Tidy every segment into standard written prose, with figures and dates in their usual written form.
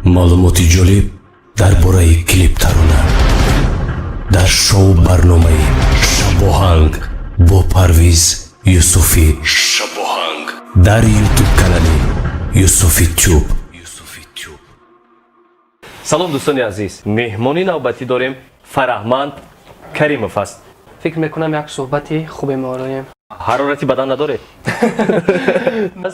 Маълумоти ҷолиб дар бораи клип тарона дар шоу барномаи Шабоҳанг бо Парвиз Юсуфӣ. Шабоҳанг дар Ютуб канали Юсуфи Тюб. Салом, дӯстони азиз, меҳмони навбатӣ дорем, Фараҳманд Каримов аст. Фикр мекунам, як суҳбати хубе меороем. Ҳарорати бадан надоред?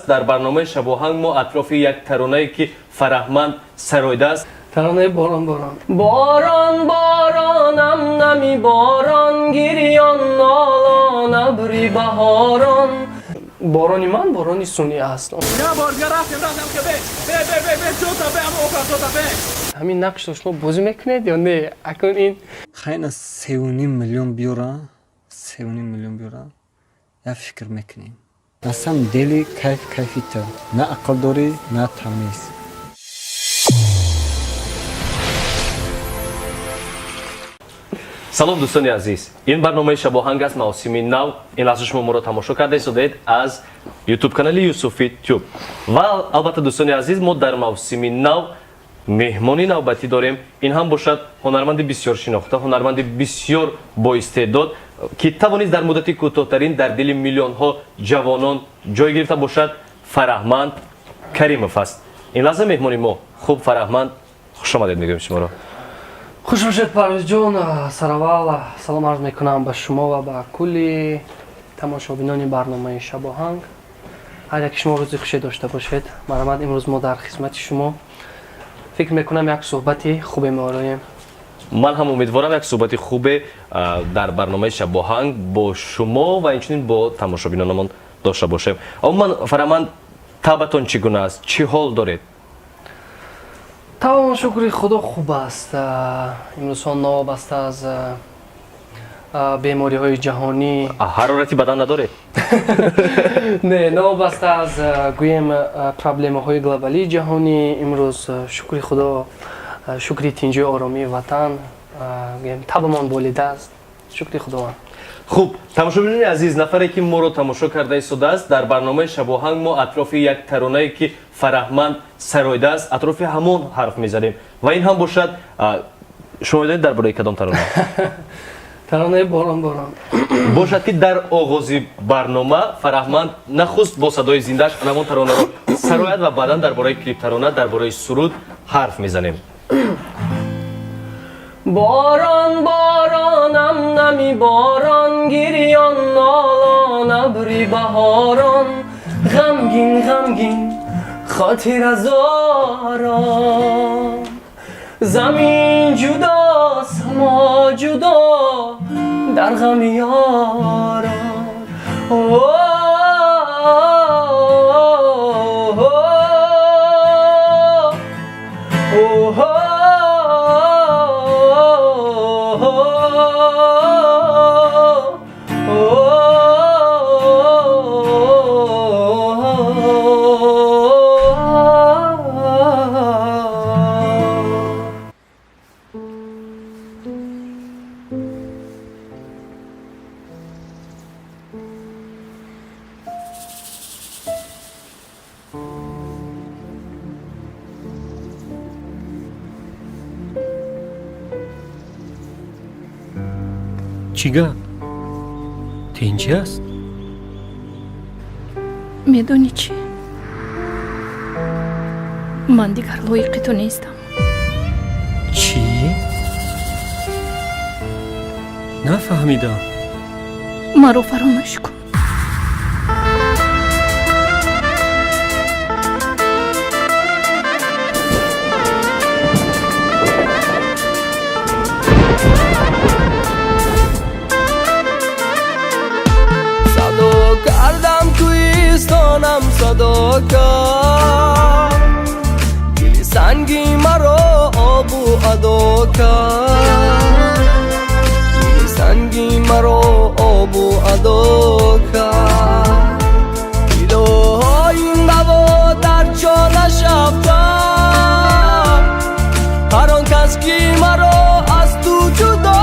Дар барномаи Шабоҳанг мо атрофи як таронае, ки Фараҳманд сароидааст. Таронаи «Борон, борон». Борон, боронам, нами борон, гирён, нолон, абри баҳорон. Борони ман борони сунъӣ аст. Ҳамин нақшро шумо бозӣ мекунед ё не, акун ин? Хайна, 3,5 миллион биёра, 3,5 миллион биёра, як фикр мекунем. На самом деле кайф кайфи ту, на ақл дорӣ, на тамиз. Салом, дӯстони азиз, ин барномаи Шабоҳанг аст, мавсими нав. Ин лаҳза шумо моро тамошо карда истодаед аз Ютуб канали Юсуфи Тюб. Ва албатта, дӯстони азиз, мо дар мавсими нав меҳмони навбатӣ дорем. Ин ҳам бошад ҳунарманди бисёр шинохта, ҳунарманди бисёр боистеъдод, ки тавонист дар муддати кӯтоҳтарин дар дили миллионҳо ҷавонон ҷой гирифта бошад. Фараҳманд Каримов аст ин лаҳза меҳмони мо. Хуб, Фараҳманд, хушомадед мегӯем шуморо. Хуш бошед, Парвизҷон. Сараввал салом арз мекунам ба шумо ва ба кулли тамошобинони барномаи Шабоҳанг. Ҳар яки шумо рӯзи хуше дошта бошед. Марҳамат, имрӯз мо дар хизмати шумо. Фикр мекунам, як суҳбати хубе меороем. Ман ҳам умедворам, як суҳбати хубе дар барномаи Шабоҳанг бо шумо ва инчунин бо тамошобинонамон дошта бошем. Умуман, Фараҳманд, табатон чӣ гуна аст, чӣ ҳол доред? Тамом, шукри Худо, хуб аст. Имрӯзҳо новобаста аз бемориҳои ҷаҳонӣ. Ҳарорати бадан надоред? Не, новобаста аз, гӯем, проблемаҳои глобалии ҷаҳонӣ, имрӯз, шукри Худо, шукри тинҷию оромии ватан, гӯем, табамон болидааст, шукри Худованд. Хуб, тамошобинони азиз, нафаре ки моро тамошо карда истодааст, дар барномаи Шабоҳанг мо атрофи як таронае, ки Фараҳманд сароидааст, атрофи ҳамон ҳарф мезанем. Ва ин ҳам бошад, шумо медонед, дар бораи кадом тарона? Таронаи «Борон, борон». Бошад, ки дар оғози барнома Фараҳманд нахуст бо садои зиндааш ҳамон таронаро сарояд ва баъдан дар бораи клип тарона, дар бораи суруд ҳарф мезанем. Борон, боронам, нами борон, гирён, нолон, абри баҳорон, ғамгин, ғамгин, хотиразорон. Замин ҷудо, само ҷудо, дар ғами ёрон. Чӣ гап, тинчӣ аст? Медонӣ чӣ, ман дигар лоиқи ту нестам. Чӣ? Нафаҳмидам. Маро фаромӯш кун. Садо кардам, кӯҳистонам садо кард, дили санги маро обу адо кард, дили санги маро обу адо кард. Илоҳо, ин даво дар ҷо нашафтам, ҳар он кас ки маро аз ту ҷудо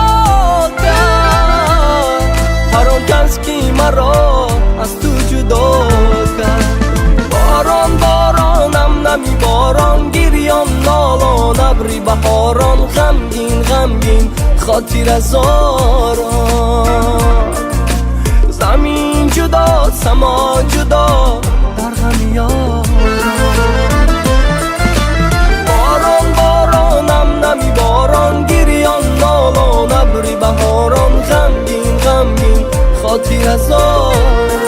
кард, ҳар он кас ки маро аз ту ҷудо кард. Борон, борон. Ғамгин хотира зорон. Замин ҷудо, само ҷудо, дар ғами ёрон. Борон, боронам, нами борон, гирён, нолон, абри баҳорон, ғамгин, ғамгин хотира зорон.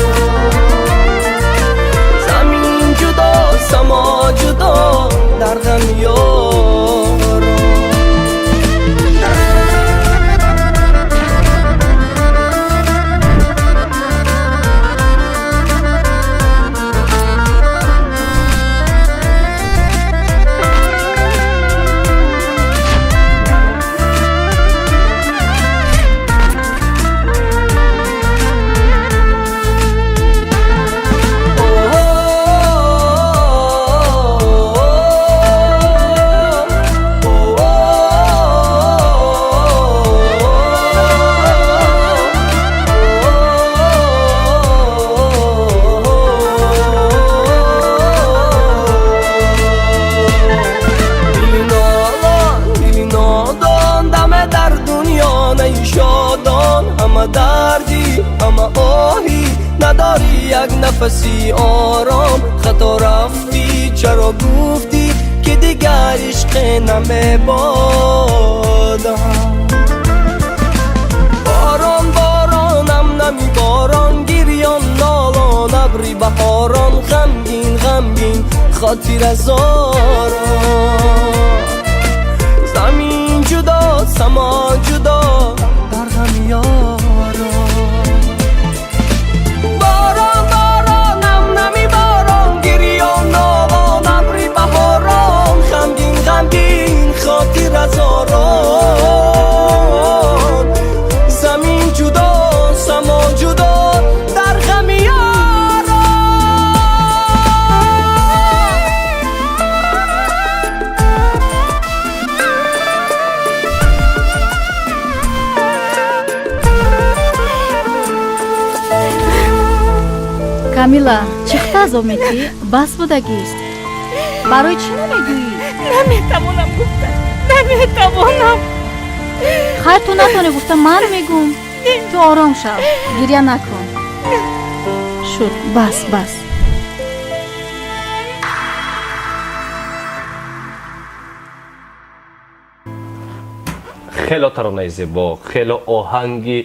Замин ҷудо, само ҷудо, дар ғами ёрон. Дили нолон, дили нодон, даме дар дунё наи шодон, ҳама дардӣ, ҳама оҳӣ, надорӣ як нафаси ором. Хато рафтӣ, чаро гуфтӣ, ки дигар ишқе намебодам? Борон, боронам, нами борон, гирён, нолон, абри баҳорон, ғамгин, ғамгин хотира зорон. Замин ҷудо, само ҷудо, дар ғами ёрон. Борон, боронам, нами борон, гирён, нолон, абри баҳорон, ғамгин, ғамгин хотира зорон. Замин ҷудо, само ҷудо, дар ғами ёрон. Камила, чӣ хел азоб метиҳӣ? Бас будагист. Барои чӣ намегӯӣ? Наметавонам гуфта, наметавонам. Хайр, ту натонӣ гуфта, ман мегӯм. Ту ором шав, гиря накун. Шуд, бас, бас. Хело таронаи зебо, хело оҳанги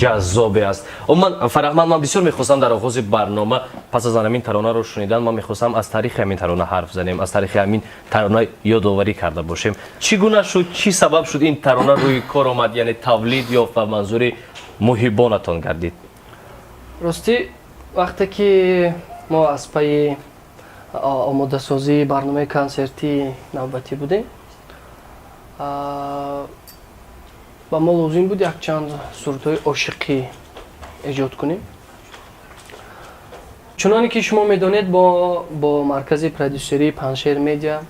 ҷаззобе аст. Умуман, Фараҳманд, ман бисёр мехостам дар оғози барнома, пас аз ҳамин таронаро шунидан, ман мехостам аз таърихи ҳамин тарона ҳарф занем, аз таърихи ҳамин тарона ёдоварӣ карда бошем. Чӣ гуна шуд, чӣ сабаб шуд ин тарона рӯи кор омад, яъне тавлид ёфт ва манзури муҳиббонатон гардид? Ростӣ, вақте ки мо аз пайи омодасозии барномаи консертии навбатӣ будем, ба мо лозим буд якчанд сурудҳои ошиқӣ эҷод кунем. Чуноне ки шумо медонед, бо маркази продюсерии Паншер Медиа,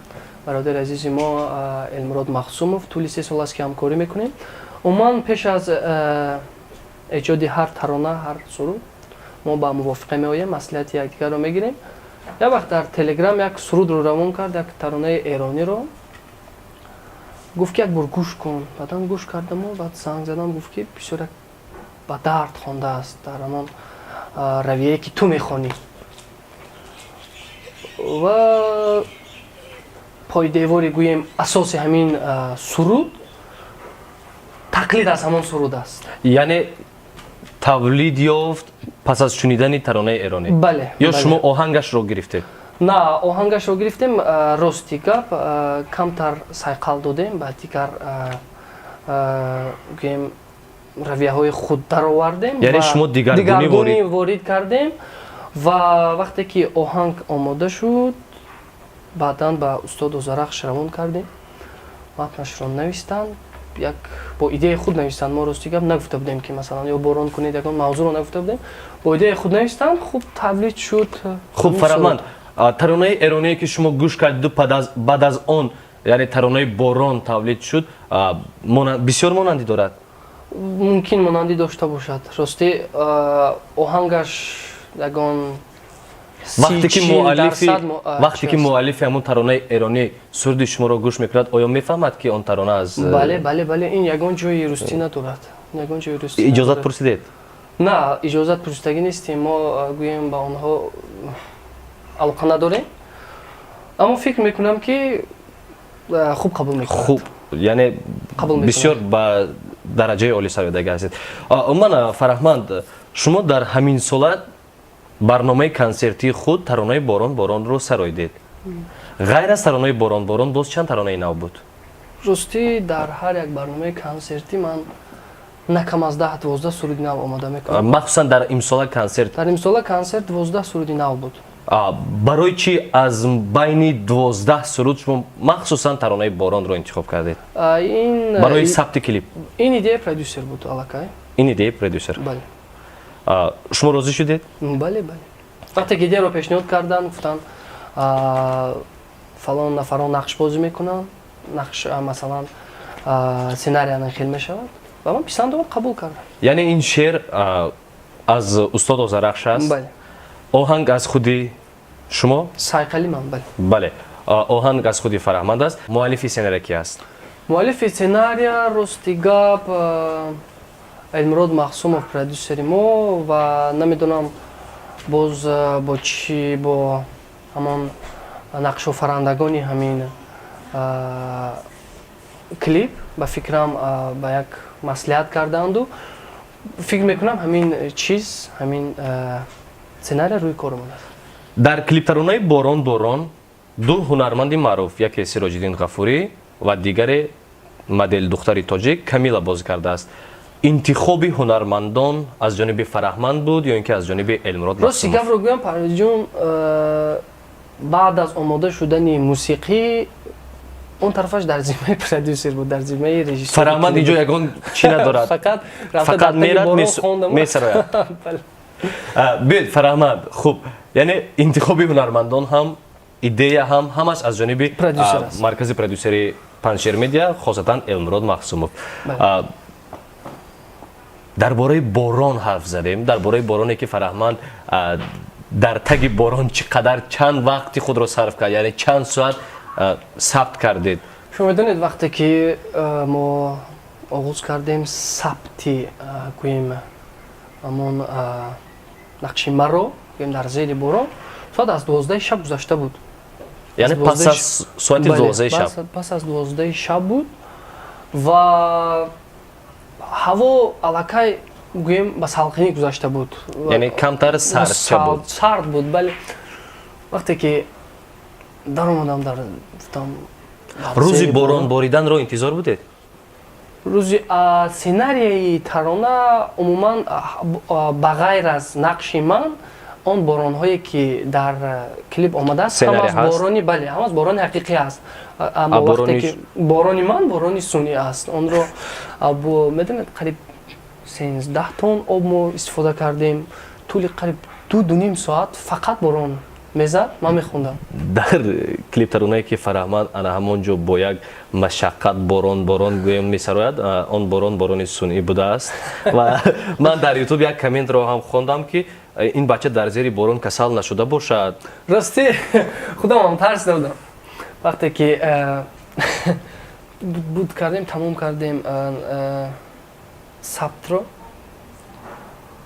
бародари азизи мо Элмурод Махсумов, тӯли 3 сол аст, ки ҳамкорӣ мекунем. Умуман, пеш аз эҷоди ҳар тарона, ҳар суруд, мо ба мувофиқа меоем, маслиҳати якдигарро мегирем. Як вақт дар Телеграм як сурудро равон кард, як таронаи эрониро. Гуфт, ки як бор гӯш кун. Баъдан гӯш кардаму баъд занг задам, гуфт, ки бисёр як ба дард хондааст, дар ҳамон равияе, ки ту мехонӣ. Ва пойдевори, гӯем, асоси ҳамин суруд тақлид аз ҳамон суруд аст. Яъне тавлид ёфт пас аз шунидани таронаи эронӣ? Бале. Ё Бале. шумо оҳангашро гирифтед? На, оҳангашро гирифтем. Рости гап, камтар сайқал додем, ба дигар, гӯем, равияҳои худ даровардем. Яъне ва шумо дигаргунӣ дигаргунӣ ворид кардем. Ва вақте ки оҳанг омода шуд, баъдан ба устод Озарахш равон кардем, матнашро навистанд, як бо идеяи худ навистанд. Мо, рости гап, нагуфта будем, ки масалан ё борон кунед, ягон мавзӯъро нагуфта будем, бо идеяи худ навистанд. Хуб тавлид шуд. Хуб, Фараҳманд, таронаи эроние, ки шумо гӯш кардиду баъд аз он, яъне таронаи борон тавлид шуд, бисёр монандӣ дорад? Мумкин монандӣ дошта бошад. Ростӣ, оҳангаш ягон Вақте ки муаллифи 40% вақте ки чӣ аст? Муаллифи ҳамун таронаи эронӣ суруди шуморо гӯш мекунад, оё мефаҳмад, ки он тарона аз Бале, ин ягон ҷои рустӣ надорад, ягон ҷои рустӣ Иҷозат надорад. пурсидед? На, иҷозат пурсидагӣ нестем. Мо гӯем, ба онҳо алоқа надорем, аммо фикр мекунам, ки хуб қабул мекунад. Хуб, яъне Қабул мекунад. бисёр ба дараҷаи олӣ сароидагӣ ҳастед. Умуман, Фараҳманд, шумо дар ҳамин сола барномаи консертии худ таронаи «Борон боронро» сароидед. Ғайр аз таронаи «Борон борон» боз чанд таронаи нав буд? Ростӣ, дар ҳар як барномаи консертӣ ман на кам аз 10-12 суруди нав омода мекунам. Махсусан дар имсола консерт? Дар имсола консерт 12 суруди нав буд. Барои чӣ аз байни 12 суруд шумо махсусан таронаи «Боронро» интихоб кардед Ин барои сабти клип? Ин идеяи продюсер буд аллакай. Ин идеяи продюсер? Бале. Шумо розӣ шудед? Бале, вақте ки идеяро пешниҳод карданд, гуфтанд, фалон нафарон нақш бозӣ мекунанд, нақш, масалан, сценария хел мешавад, ва ман писанд омад, қабул кардам. Яъне ин шеър аз устод Озарахш аст? Бале. Оҳанг аз худи шумо? Сайқали ман, бале. Бале, оҳанг аз худи Фараҳманд аст. Муаллифи сценария ки аст? Муаллифи сценария, рости гап, Элмурод Махсумов, продюсери мо, ва намедонам, боз бо чӣ, бо ҳамон нақшофарандагони ҳамин клип, ба фикрам, ба як маслиҳат кардаанду фикр мекунам, ҳамин чиз, ҳамин сценария рӯи кор омадааст. Дар клиптаронаи «Борон борон» ду ҳунарманди маъруф, яке Сироҷиддин Ғафурӣ ва дигаре модел, духтари тоҷик Камила бозӣ кардааст. Интихоби ҳунармандон аз ҷониби Фараҳманд буд ё ин ки аз ҷониби Элмурод Рости Махсумов? гапро гӯям, Парвизҷон, баъд аз омода шудани мусиқӣ, он тарафаш дар зиммаи продюсер буд, дар зиммаи режиссер. Фараҳманд инҷо ягон чӣ надорад? Фақат рафта Фақат дар таги мерад, борон хондам. месарояд. Бале. Биёед, Фараҳманд, хуб, яъне интихоби ҳунармандон ҳам, идея ҳам, ҳамаш аз ҷониби Продюсер аст. маркази продюсери Панҷшер Медиа, хосатан Элмурод Махсумов. Бале. Дар бораи борон ҳарф задем, дар бораи бороне, ки Фараҳманд дар таги борон чӣ қадар, чанд вақти худро сарф кард, яъне чанд соат сабт кардед? Шумо медонед, вақте ки мо оғоз кардем сабти, гӯем, ҳамон нақши маро, гӯем, дар зери борон, соат аз 12-и шаб гузашта буд. Яъне пас аз соати Бале, 12-и шаб? Пас аз 12-и шаб буд ва ҳаво аллакай, гӯем, ба салқинӣ гузашта буд. Яъне камтар сардча буд? Сард буд, бале. Вақте ки даромадам, дар гуфтам дар Рӯзи зери борон бориданро интизор будед? Рӯзи сценарияи тарона умуман, ба ғайр аз нақши ман, он боронҳое, ки дар клип омадааст, Сценария ҳамаз ҳаст? борони, бале, ҳамаз борони ҳақиқӣ аст. Аммо А вақте борони ки борони ман борони сунъӣ аст, онро медонед, қариб 13 тонн об мо истифода кардем. Тӯли қариб 2-2.5 соат фақат борон мезад, ман мехондам. Дар клип таронае, ки Фараҳманд ана ҳамон ҷо бо як машаққат «Борон борон» гӯем месарояд, он борон борони сунъӣ будааст. Ва ман дар Ютуб як комментро ҳам хондам, ки ин бача дар зери борон касал нашуда бошад. Ростӣ, худамам тарсида будам. Вақте ки буд кардем, тамом кардем сабтро,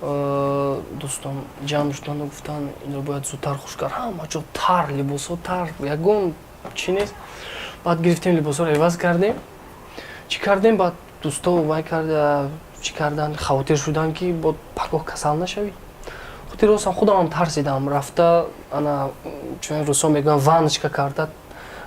дӯстон ҷамъ шуданду гуфтанд, инро бояд зудтар хуш кард, ҳама ҷо тар, либосҳо тар, ягон чӣ нест. Баъд гирифтем, либосҳоро иваз кардем, чӣ кардем. Баъд дӯсто вай карда, чӣ кардан, хавотир шуданд, ки бо пагоҳ касал нашавӣ. Худи ростам, худамам тарсидам. Рафта ана, чун русо мегӯянд, ванночка карда,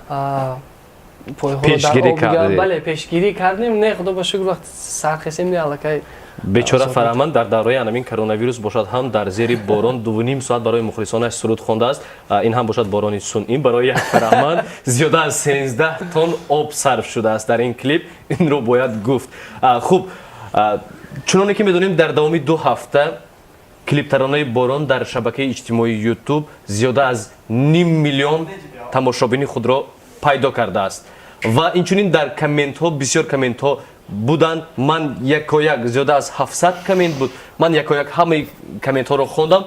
пойҳоро дар Пешгирӣ об кардед. Бале, пешгирӣ кардем. Не, худо ба шукр, вақти сархесем, не, аллакай Бечора азоб. Фараҳманд дар давраи анамин коронавирус бошад ҳам дар зери борон 2.5 соат барои мухлисонаш суруд хондааст. Ин ҳам бошад борони сунъӣ. Барои як Фараҳманд зиёда аз 13 тонн об сарф шудааст дар ин клип, инро бояд гуфт. Хуб, чуноне ки медонем, дар давоми 2 ҳафта клиптаронаи «Борон» дар шабакаи иҷтимоии Ютуб зиёда аз ним миллион тамошобини худро пайдо кардааст ва инчунин дар комментҳо бисёр комментҳо буданд. Ман якояк, зиёда аз 700 коммент буд, ман якояк ҳамаи комментҳоро хондам.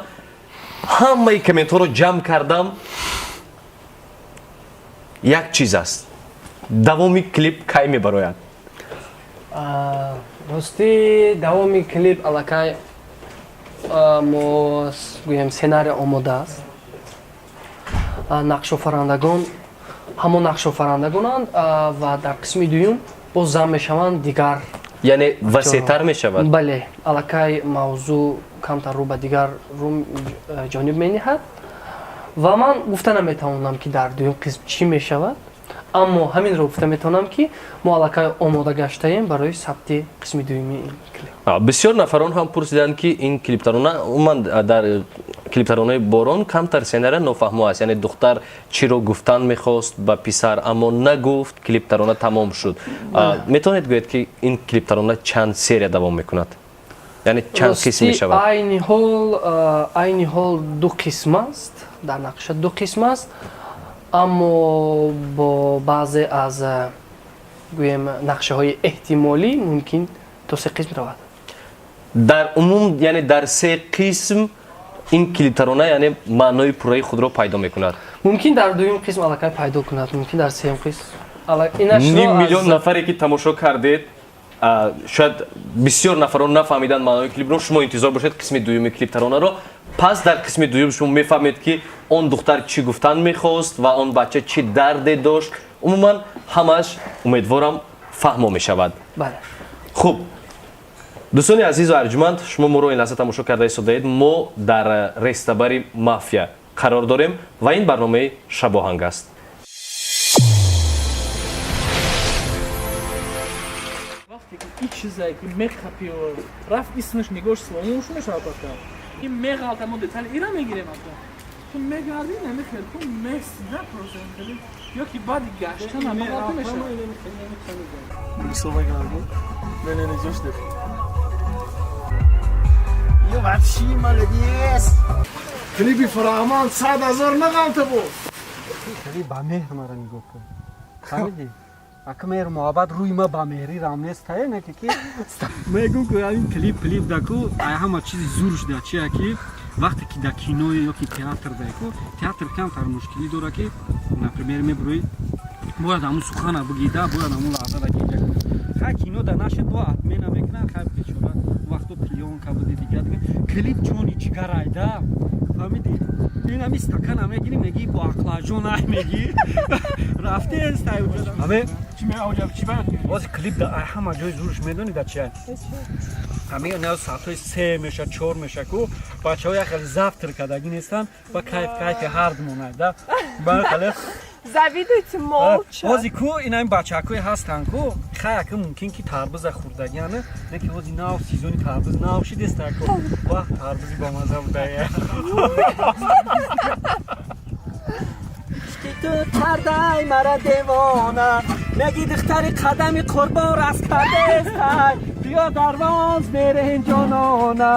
Ҳамаи комментҳоро ҷамъ кардам, як чиз аст: давоми клип кай мебарояд? Ростӣ, давоми клип аллакай мо гӯем, сценария омода аст. Нақшофарандагон ҳамон нақшофарандагонанд ва дар қисми дуюм боз зам мешаванд дигар. Яъне васеътар мешавад? Бале, аллакай мавзӯъ камтар рӯ ба дигар рӯ ҷониб мениҳад ва ман гуфта наметавонам, ки дар дуюм қисм чӣ мешавад, аммо ҳаминро гуфта метавонам, ки мо аллакай омода гаштаем барои сабти қисми дуюми ин клип. Бисёр нафарон ҳам пурсиданд, ки ин клиптарона, умуман дар клиптаронаи Борон камтар сценария нофаҳмо аст, яъне духтар чиро гуфтан мехост ба писар, аммо нагуфт, клиптарона тамом шуд. Метавонед гӯед, ки ин клиптарона чанд серия давом мекунад, яъне чанд қисм мешавад? Айни ҳол ду қисм аст дар нақша, ду қисм аст, аммо бо баъзе аз, гӯем, нақшаҳои эҳтимолӣ мумкин то се қисм равад. Дар умум, яъне дар се қисм ин клиптарона, яъне маънои пурраи худро пайдо мекунад? Мумкин дар дуюм қисм аллакай пайдо кунад, мумкин дар сеюм қисм. Ним миллион нафаре ки тамошо кардед, шояд бисёр нафарон нафаҳмиданд маънои клипро. Шумо интизор бошед қисми дуюми клиптаронаро. Пас дар қисми дуюм шумо мефаҳмед, ки он духтар чӣ гуфтан мехост ва он бача чӣ дарде дошт. Умуман, ҳамааш, умедворам, фаҳмо мешавад. Хуб, дӯстони азизу арҷуманд, шумо моро ин лаҳза тамошо карда истодаед. Мо дар рестобари Мафия қарор дорем ва ин барномаи Шабоҳанг аст. Вақте ки и чизе ки мехапиё рафт, исмаш нигоҳ слоуш мешавад, ака, ин меғалта, мо детали ира мегирем, ака, ту мегардӣ, намехел ту меси на, просто ё ки баъди гаштан меғалта мешавад. Не, не, не, ҷош дер. Ё вообще молодец! Клипи Фарахманд 100 000 нағалта буд. Хеле ба меҳр мара нигоҳ кун, фаҳмидӣ? Ака, меҳр муҳаббат рӯи ма ба меҳрӣ рам нест, тае не ки мегӯм ку ин клип даку ай ҳама чизи зурш да чия, ки вақте ки да киное ё ки театр даку, театр камтар мушкилӣ дора, ки например мебурӯи, бояд ҳамун сухана бигида, бояд ҳамун лаҳзара гиҷа кунӣ. Хай, кино да нашид, бо отмена мекунанд. Хай, бечора, вақто плёнка буди, дига дига. Клип ҷони ҷигарайда, фаҳмидӣ? Ин ҳами стакана мегирӣ, мегӣ бо ақлаҷон ай, мегӣ рафтест ай. Аме ози клип да ай ҳама ҷои зурш медонӣ да чия? Ҳами на соатҳои 3 меша, 4 меша ку, бачаҳо як хеле завтрак кардагӣ нестанд ва кайф кайфи ҳардмонай да ба хеле. Завидуйте молча. Ози ку ин ҳами бачакҳое ҳастанд ку, хай, ака, мумкин ки тарбуза хӯрдагиана не, ки ози нав сезони тарбуз нав шидеста ку, вах, тарбузи бамаза будая. Ишқи ту кардай мара девона, меги духтари қадами қурбон раст кардестай, биё дарвоз мерем, ҷонона.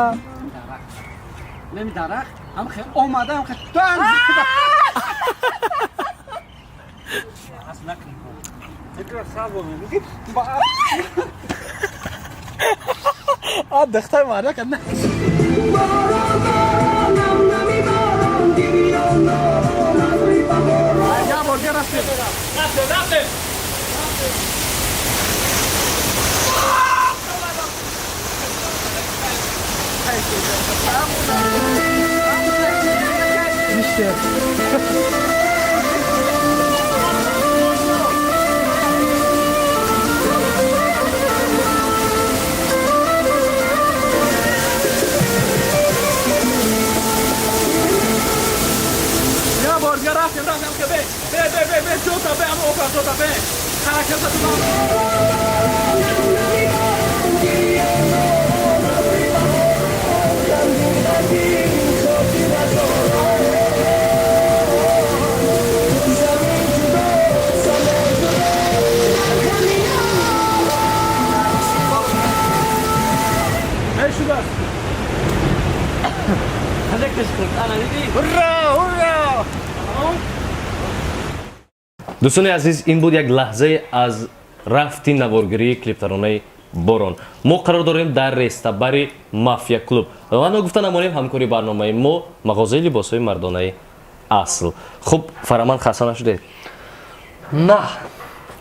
Неми дарахт ҳам хе омада, ҳам хе ту ҳам аз накун. Фикр сабо мегӣ. А духтар марда кад. Борон, борон, нам нами борон, гирён норон аз рӯи баҳорон. Я бор рафтем, рафтем, рафтем. Я бор рафтем, рафтем, ки бе бе бе бе бе ҷота бе, ама опа ҷота бе ҳараката ту. Нам нами борон, гирён норон аз рӯи баҳорон, ғамгин ғамгин хотиразорон. Замин ҷудо, само ҷудо, ғами Мешудааст. Ура, ура! Дӯстони азиз, ин буд як лаҳзае аз рафти наворгирии клиптаронаи Борон. Мо қарор дорем дар рестобари Мафия клуб ва ногуфта намонем, ҳамкори барномаи мо мағозаи либосҳои мардонаи Асл. Хуб, Фараманд, хаста нашудед? На,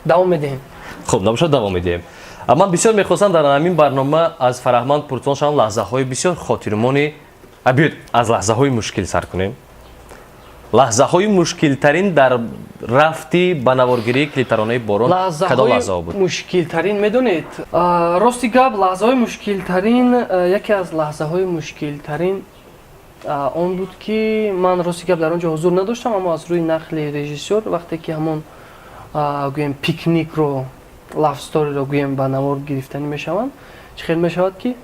давом медиҳем. Хуб, набошад, давом медиҳем. Ман бисёр мехостам дар ҳамин барнома аз Фараҳманд пурсон шавам лаҳзаҳои бисёр хотирмони. Биёед, аз лаҳзаҳои мушкил сар кунем. Лаҳзаҳои мушкилтарин дар рафти ба наворгирии клиптаронаи Борон кадом лаҳзаҳо буд? Мушкилтарин, медонед, рости гап, лаҳзаҳои мушкилтарин, яке аз лаҳзаҳои мушкилтарин он буд, ки ман, рости гап, дар он ҷо ҳузур надоштам, аммо аз рӯи нақли режиссёр, вақте ки ҳамон, гӯем, пикникро, love story-ро, гӯем, ба навор гирифтанӣ мешаванд, чӣ хел мешавад, ки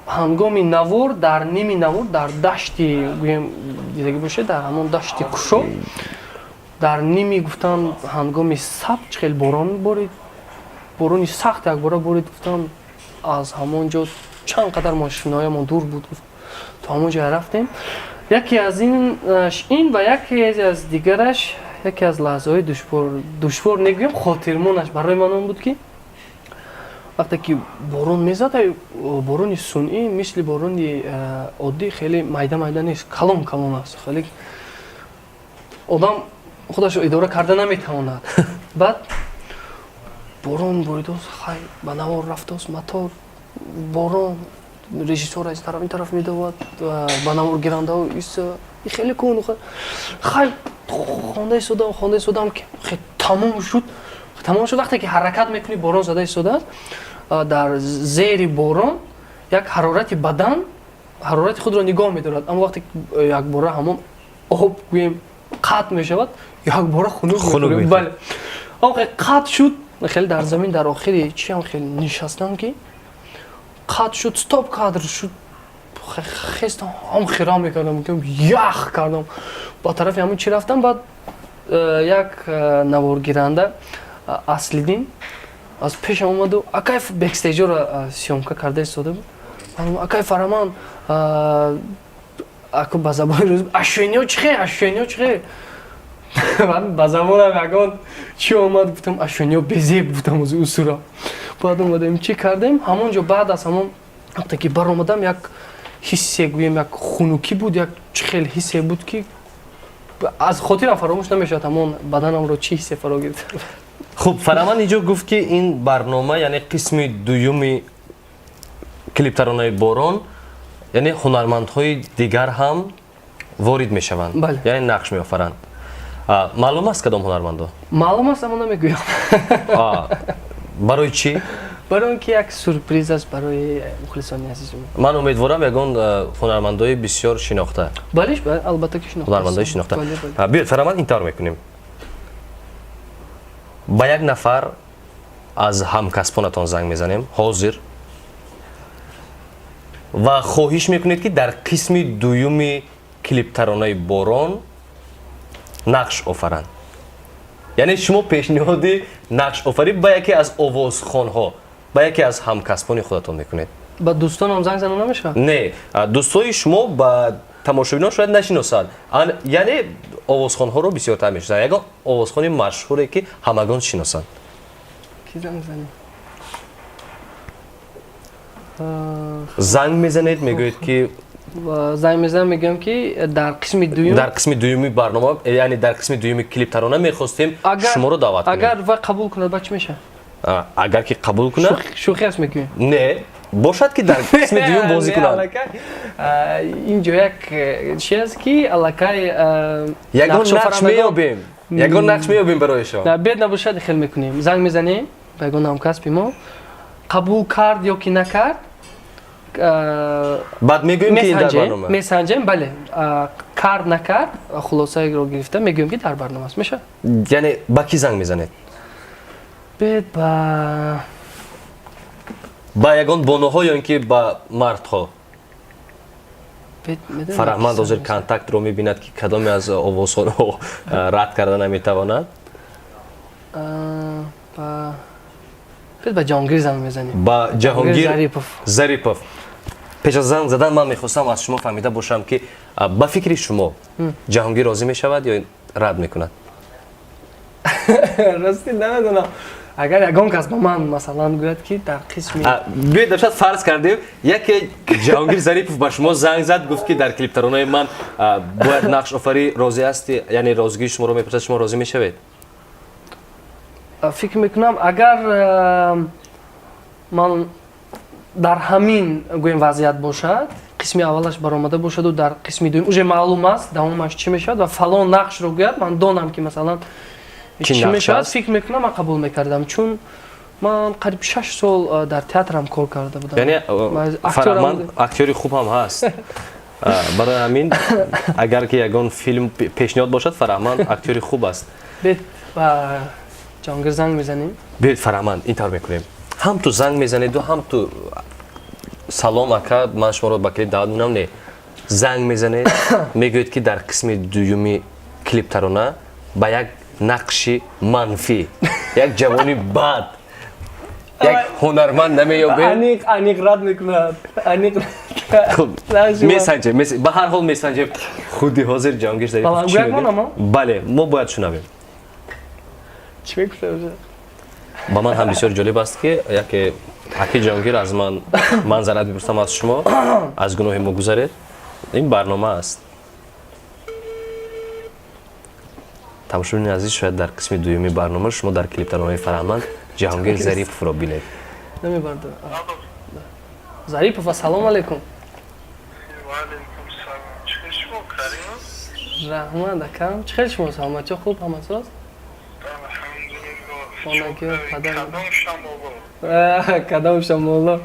ҳангоми навор, дар ними навор, дар дашти, гӯем, дидагӣ бошед, дар ҳамон дашти кушо, дар ними, гуфтан, ҳангоми сабт чӣ хел борон борид, борони сахт якбора борид. Гуфтан, аз ҳамон ҷо чанд қадар мошиноямон дур буд, гуфт, то ҳамон ҷоя рафтем. Яке аз ин ва яке аз дигараш, яке аз лаҳзаҳои душвор, душвор негӯем, хотирмонаш барои ман он буд, ки вақте ки борон мезад, борони сунъӣ мисли борони оддӣ хеле майда майда нест, калон калон аст, хеле одам худашро идора карда наметавонад. Баъд борон боридост, хай, ба навор рафтост мотор, борон, режиссёр аз тараф ин тараф медовад, ба наворгирандао иса хеле кун. Хай, хонда истодам, хонда истодам, ки тамом шуд, тамом шуд. Вақте ки ҳаракат мекунӣ, борон зада истодааст, дар зери борон як ҳарорати бадан ҳарорати худро нигоҳ медорад, аммо вақте якбора ҳамон об, гӯем, қатъ мешавад, якбора хунук. Бале, қатъ шуд, хеле дар замин, дар охири чиам хеле нишастам, ки қатъ шуд, стоп кадр шуд. Хестам, ҳам хира мекардам, ях кардам, ба тарафи ҳамон чи рафтам. Баъд як наворгиранда Аслидин аз пешам омаду, акай, бэкстейҷоро съёмка карда истода буд. Акай Фараман, ако ба забони рӯз ощущения чихе, ощущения чихе? Ба забонам ягон чӣ омад, гуфтам, ощущения безеб, гуфтам, усура. Баъд омадем, чӣ кардем ҳамон ҷо. Баъд аз ҳамон вақте ки баромадам, як ҳиссе, гӯем, як хунукӣ буд, як чӣ хел ҳиссе буд, ки аз хотирам фаромӯш намешавад, ҳамон баданамро чӣ ҳиссе фаро гирифт. Хуб, Фараман инҷо гуфт, ки ин барнома, яъне қисми дуюми клиптаронаи Борон, яъне ҳунармандҳои дигар ҳам ворид мешаванд, яъне нақш меофаранд. Маълум аст, кадом ҳунармандо? Маълум аст, аммо намегӯям. Барои чӣ? Барои он ки як сюрприз аст барои мухлисони азизи мо. Ман умедворам, ягон ҳунармандои бисёр шинохта. Бале, албатта ки шинохта. Ҳунармандои шинохта. Биёед, Фараман, ин тавр мекунем: ба як нафар аз ҳамкасбонатон занг мезанем ҳозир ва хоҳиш мекунед, ки дар қисми дуюми клиптаронаи Борон нақш офаранд. Яъне шумо пешниҳоди нақшофарӣ ба яке аз овозхонҳо, ба яке аз ҳамкасбони худатон мекунед. Ба дӯстонам занг зана намешавад? Не, дӯстои шумо ба тамошобинон шояд нашиносанд, яъне овозхонҳоро бисёртар мешиносанд. Ягон овозхони машҳуре, ки ҳамагон шиносанд. Ки занг занем? Занг мезанед, мегӯед, ки Занг мезанам, мегӯям, ки дар қисми дуюм. Дар қисми дуюми барнома, яъне дар қисми дуюми клиптарона мехостем шуморо даъват кунем. Агар вай қабул кунад, баъд чӣ мешавад? Агар ки қабул кунад. Шӯхӣ аст, мегӯем. Не, бошад, ки дар қисми дуюм бозӣ кунанд. Ин ҷо як чи аст, ки аллакай Ягон нақш меёбем, ягон нақш меёбем барои шумо. Бед набошад, хел мекунем: занг мезанем ба ягон ҳамкасби мо, қабул кард ё ки накард. Баъд мегӯем, ки дар барнома Месанҷем, бале. Кард, накард, хулосаеро гирифта мегӯем, ки дар барнома аст, мешавад. Яъне ба кӣ занг мезанед? Бед ба Ба ягон бонуҳо ё ин ки ба мардҳо? Фараҳманд ҳозир контактро мебинад, ки кадоме аз овозхонҳо рад карда наметавонад. Бед ба Ҷаҳонгир занг мезанем. Ба Ҷаҳонгир Зарипов. Пеш аз занг задан ман мехостам аз шумо фаҳмида бошам, ки ба фикри шумо Ҷаҳонгир розӣ мешавад ё рад мекунад? Рости, намедонам. Агар ягон кас ба ман, масалан, гӯяд, ки дар қисми Биёед, шояд фарз кардем, яке Ҷаҳонгир Зарипов ба шумо занг зад, гуфт, ки дар клиптаронаи ман бояд нақш офарӣ, розӣ ҳастӣ? Яъне розигии шуморо мепурсад, шумо розӣ мешавед? Фикр мекунам, агар ман дар ҳамин, гӯем, вазъият бошад, қисми аввалаш баромада бошаду дар қисми дуюм уже маълум аст давомаш чӣ мешавад ва фалон нақшро гӯяд, ман донам, ки, масалан, чӣ мешавад, фикр мекунам, ман қабул мекардам, чун ман қариб 6 сол дар театрам кор карда будам. Яъне Фараҳманд актёри хуб ҳам ҳаст, барои ҳамин агар ки ягон филм пешниҳод бошад, Фараҳманд актёри хуб аст. Бед ба Ҷаҳонгир занг мезанем. Биёед, Фараҳманд, ин тавр мекунем: ҳам ту занг мезанеду, ҳам ту «Салом, ака, ман шуморо ба клип даъват мекунам». Не, занг мезанед, мегӯед, ки дар қисми дуюми клип тарона ба як нақши манфӣ, як ҷавони бад, як ҳунарманд намеёбед. Аниқ, аниқ рад мекунад, аниқ. Месанҷем, ба ҳар ҳол месанҷем. Худи ҳозир Ҷаҳонгир Зарипов чӣ мегӯяд? Бале, мо бояд шунавем. Чӣ мегуфта? Ба ман ҳам бисёр ҷолиб аст, ки яке аки Ҷаҳонгир аз ман манзарат мепурсам, аз шумо, аз гуноҳи мо гузаред, ин барнома аст. Тамошобини азиз, шояд дар қисми дуюми барнома шумо дар клиптаронаи Фараҳманд Ҷаҳонгир Зариповро бинед. Намебардорам. Зарипов, ассалому алайкум. Раҳмат, акам, чӣ хел шумо, саломатчо, хуб, ҳамасоз, кадом шамоло?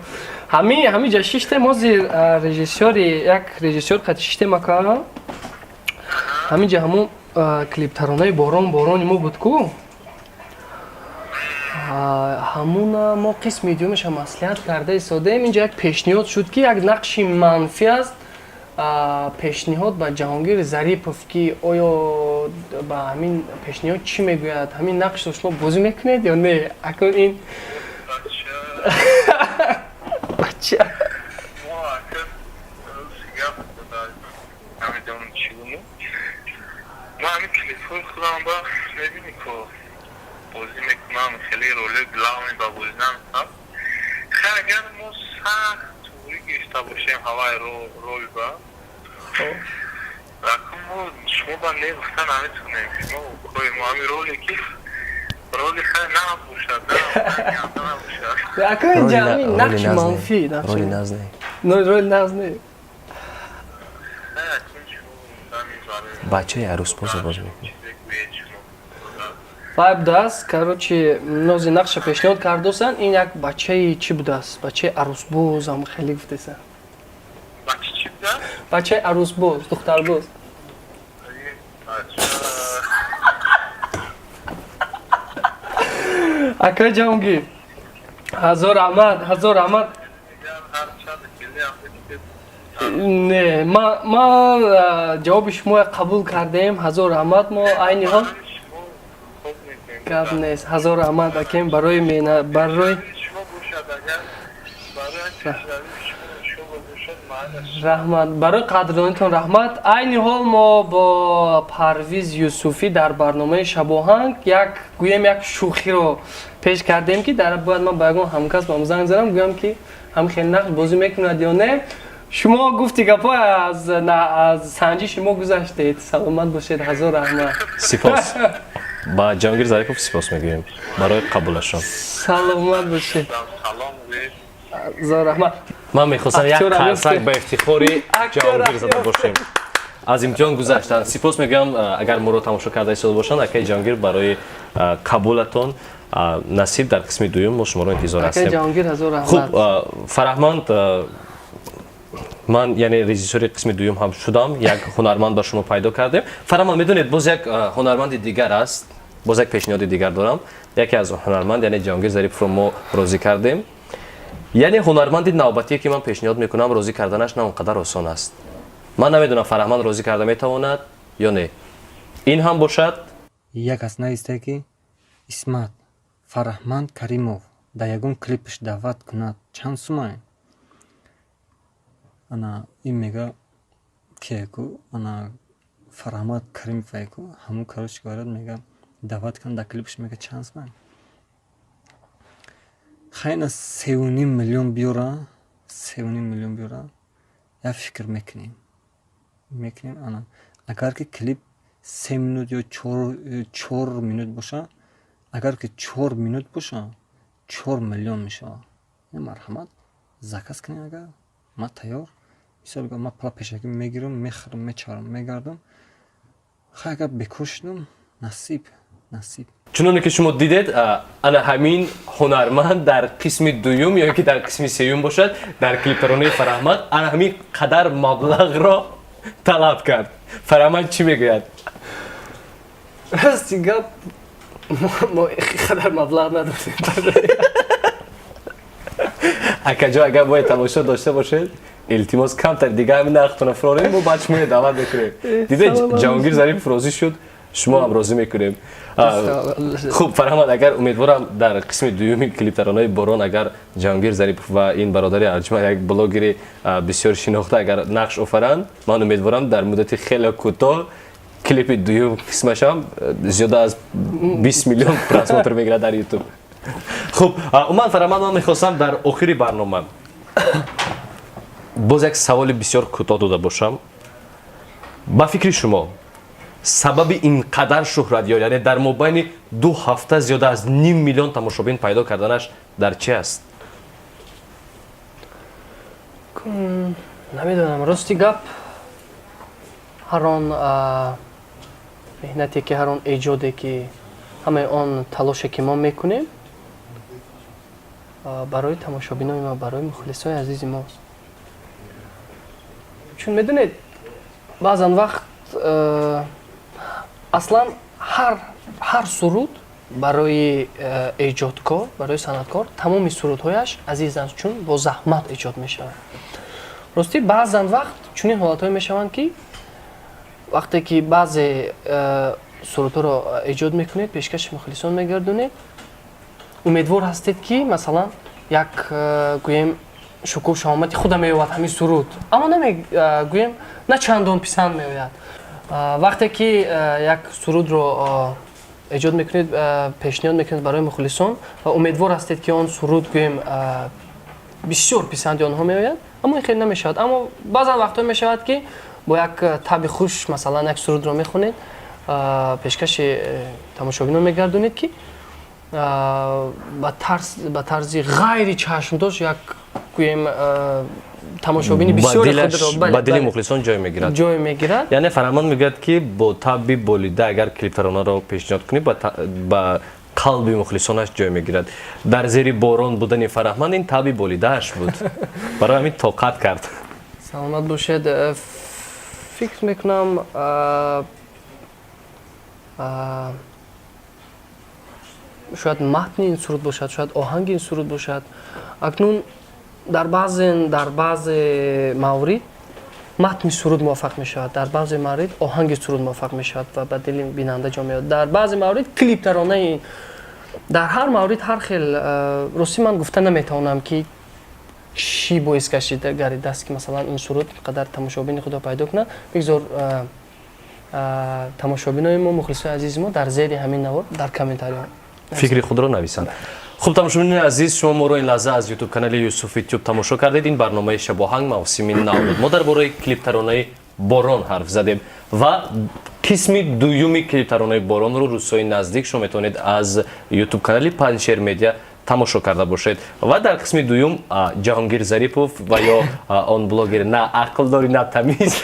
Ҳами ҷа шиштем, ҳозир режиссёри, як режиссёр қати шиштем, ака. Ҳамин ҷа ҳамун клиптаронаи «Борон, борони» мо буд ку, ҳамуна мо қисми дуюмаша маслиҳат карда истодем. Инҷа як пешниҳод шуд, ки як нақши манфӣ аст, пешниҳод ба Ҷаҳонгир Зарипов, ки оё ба ҳамин пешниҳод чӣ мегӯяд, ҳамин нақшро шумо бозӣ мекунед ё не? Акун ин бача. Ман ҳамин клипҳои худам ба мебинӣ ко бозӣ мекунам, хеле роли главный ба бозӣ намекунам. Хай, агар мо сахт туғрӣ гирифта бошем ҳавай роль ба акун мо шумо ба не гуфта наметонем. Шумо кои мо ҳамин роле ки роли хай набошад, набошад. Акун инҷа ҳамин нақши манфӣ. Роли наз не. Роли наз не. Бачаи арӯсбоза бозӣ мекунӣ. Вай будааст, короче, нози нақша пешниҳод кардосан, ин як бачаи чӣ будааст, бачаи арӯсбозам хеле гуфтеса, бачаи арӯсбоз, духтарбоз. Акаи Ҷаҳонгир, ҳазор раҳмат, ҳазор раҳмат. Не, ман ҷавоби шумоя қабул кардем, ҳазор раҳмат. Мо айни ҳол гап нест, ҳазор раҳмат, акем, барои барои раҳмат, барои қадрдонитон раҳмат. Айни ҳол мо бо Парвиз Юсуфӣ дар барномаи «Шабоҳанг» як, гӯем, як шӯхиро пеш кардем, ки дар бояд ман ба ягон ҳамкасбам занг занам, гӯям, ки ҳам хел нақш бозӣ мекунад ё не. Шумо гуфти гапҳо аз санҷиши мо гузаштед, саломат бошед, ҳазор раҳмат. Сипос ба Ҷаҳонгир Зарипов, сипос мегӯем барои қабулашон. Саломат бошед, ҳазор раҳмат. Ман мехостам як қарсак ба ифтихори Ҷаҳонгир зада бошем, аз имтиҳон гузаштанд. Сипос мегӯям, агар моро тамошо карда истода бошанд, акаи Ҷаҳонгир, барои қабулатон. Насиб, дар қисми дуюм мо шуморо интизор ҳастем. Хуб, Фараҳманд, ман, яъне, режиссёри қисми дуюм ҳам шудам, як ҳунарманд ба шумо пайдо кардем. Фараҳманд, медонед, боз як ҳунарманди дигар аст, боз як пешниҳоди дигар дорам. Яке аз ҳунарманд, яъне Ҷаҳонгир Зариповро мо розӣ кардем, яъне ҳунарманди навбатие, ки ман пешниҳод мекунам, розӣ карданаш на он қадар осон аст. Ман намедонам, Фараҳманд розӣ карда метавонад ё не. Ин ҳам бошад. Як кас нависте, ки Исмат, Фараҳманд Каримов дар ягон клипаш даъват кунад, чанд сумай? Ана ин мега кияку, ана Фараҳмад Каримов, ҳамун, короче говоря, мега даъват кунад дар клипаш, мега чанд сумай? Хайна, 3,5 миллион биёра, 3,5 миллион биёра, як фикр мекунем. Ана, агар ки клип 3 минут ё 4 минут боша, агар ки 4 минут боша, 4 миллион мешавад. Марҳамат, заказ кунем. Агар ман тайёр, мисол, ман пула пешакӣ мегирам, мехӯрам, мечарам, мегардам. Хай, агар бекор шудам, насиб, насиб. Чуноне ки шумо дидед, ана ҳамин ҳунарманд дар қисми дуюм ё ки дар қисми сеюм бошад, дар клиптаронаи Фараҳманд ана ҳамин қадар маблағро талаб кард. Фараҳманд чӣ мегӯяд? Рости гап, мо қадар маблағ надорем. Акаҷо, агар бояд тамошо дошта бошед, илтимос, камтар дига ҳамин нархтона фурорем, мо баъд шуморо даъват мекунем. Диде, Ҷаҳонгир Зарипов розӣ шуд, шумо ҳам розӣ мекунем. Хуб, Фарҳамад, агар умедворам, дар қисми дуюми клиптаронаи Борон, агар Ҷаҳонгир Зарипов ва ин бародари арҷманд, як блогери бисёр шинохта, агар нақш офаранд, ман умедворам, дар муддати хеле кӯтоҳ клипи дуюм қисмашам зиёда аз 20 миллион просмотр мегирад дар Ютуб. Хуб, умуман, Фарҳамад, ман мехостам дар охири барнома боз як саволи бисёр кӯтоҳ дода бошам. Ба фикри шумо, сабаби ин қадар шӯҳратёр, яъне дар мобайни 2 ҳафта зиёда аз ним миллион тамошобин пайдо карданаш дар чи аст? Намедонам, рости гап, ҳар он меҳнате ки, ҳар он эҷоде ки, ҳамаи он талоше ки мо мекунем, барои тамошобинои мо, барои мухлисои азизи мост. Чун медонед, баъзан вақт аслан ҳар суруд барои эҷодкор, барои санъаткор тамоми сурудҳояш азизанд, чун бо заҳмат эҷод мешавад. Ростӣ, баъзан вақт чунин ҳолатҳое мешаванд, ки вақте ки баъзе сурудҳоро эҷод мекунед, пешкаши мухлисон мегардонед, умедвор ҳастед, ки масалан як гӯем шукӯҳ шаҳомати худа меёбад ҳамин суруд, аммо гӯем на чандон писанд меояд. Вақте ки як сурудро эҷод мекунед, пешниҳод мекунед барои мухлисон ва умедвор ҳастед, ки он суруд гӯем бисёр писанди онҳо меояд, аммо ин хеле намешавад. Аммо баъзан вақтҳо мешавад, ки бо як таби хуш масалан як сурудро мехонед, пешкаши тамошобинон мегардонед, ки ба тарзи ғайри чашмдошт як гӯем тамошобини бисёри худро ба дили мухлисон ҷой мегирад. Ҷой мегирад. Яъне Фарҳаманд мегӯяд, ки бо табби болида агар клиптаронаро пешниҳод кунӣ, ба қалби мухлисонаш ҷой мегирад. Дар зери борон будани Фараҳманд ин табби болидааш буд, барои ҳамин тоқат кард. Саломат бошед. Фикр мекунам, шояд матни ин суруд бошад, шояд оҳанги ин суруд бошад. Акнун дар баъзе маврид матни суруд муваффақ мешавад, дар баъзе маврид оҳанги суруд муваффақ мешавад ва ба дили бинанда ҷо меояд, дар баъзе маврид клип таронаи, дар ҳар маврид ҳар хел. Ростӣ, ман гуфта наметавонам, ки чӣ боис гашида гардидааст, ки масалан ин суруд қадар тамошобини худро пайдо кунад. Бигзор тамошобинои мо, мухлисои азизи мо дар зери ҳамин навор дар комментариҳо фикри худро нависанд. Хуб, тамошобинони азиз, шумо моро ин лаҳза аз Ютуб канали Юсуфи Тюб тамошо кардед. Ин барномаи Шабоҳанг мавсими нав буд. Мо дар бораи клиптаронаи Борон ҳарф задем ва қисми дуюми клиптаронаи Боронро рӯзҳои наздик шумо метавонед аз Ютуб канали Паншер Медиа тамошо карда бошед. Ва дар қисми дуюм Ҷаҳонгир Зарипов ва ё он блогер на ақл дорӣ, на тамиз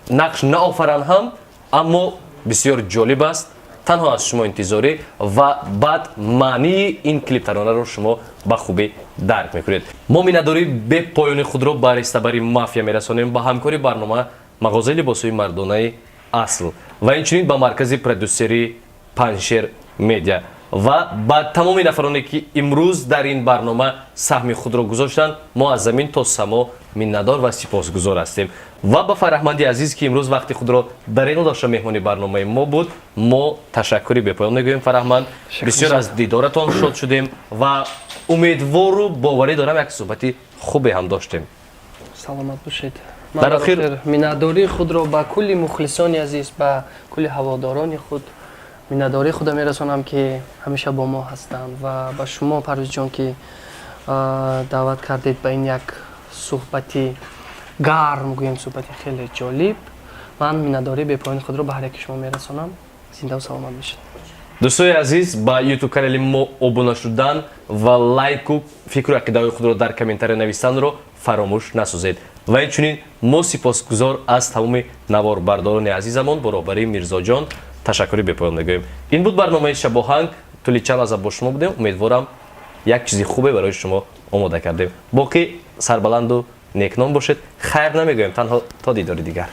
нақш наофаранд ҳам, аммо бисёр ҷолиб аст. Танҳо аз шумо интизорӣ ва баъд маънии ин клиптаронаро шумо ба хубӣ дарк мекунед. Мо миннатдории бепоёни худро ба рестабари Мафия мерасонем, ба ҳамкори барнома мағозаи либосҳои мардонаи Асл ва инчунин ба маркази продюсерии Паншер Медиа ва ба тамоми нафароне, ки имрӯз дар ин барнома саҳми худро гузоштанд. Мо аз замин то само миннатдор ва сипосгузор ҳастем. Ва ба Фараҳманди азиз, ки имрӯз вақти худро дареғ дошта меҳмони барномаи мо буд, мо ташаккури бепоён мегӯем. Фараҳманд, бисёр аз дидоратон шод шудем ва умедвору боварӣ дорам, як суҳбати хубе ҳам доштем. Саломат бошед. Дар охир миннатдории худро ба кулли мухлисони азиз, ба кулли ҳаводорони худ. Миннатдории худро мерасонам, ки ҳамеша бо мо ҳастанд, ва ба шумо, Парвизҷон, ки даъват кардед ба ин як суҳбати гарм, гӯем, суҳбати хеле ҷолиб. Ман миннатдории бепоёни худро ба ҳар яки шумо мерасонам. Зиндаву саломат бошед. Дӯстои азиз, ба ютуб канали мо обуна шудан ва лайку фикру ақидаҳои худро дар комментария навистанро фаромӯш насозед. Ва инчунин мо сипосгузор аз тамоми наворбардорони азизамон, бо роҳбарии Мирзоҷон ташаккури бепоён мегӯем. Ин буд барномаи «Шабоҳанг». Тӯли чанд лаҳза бо шумо будем. Умедворам, як чизи хубе барои шумо омода кардем. Боқӣ сарбаланду некном бошед. Хайр намегӯем, танҳо то дидори дигар.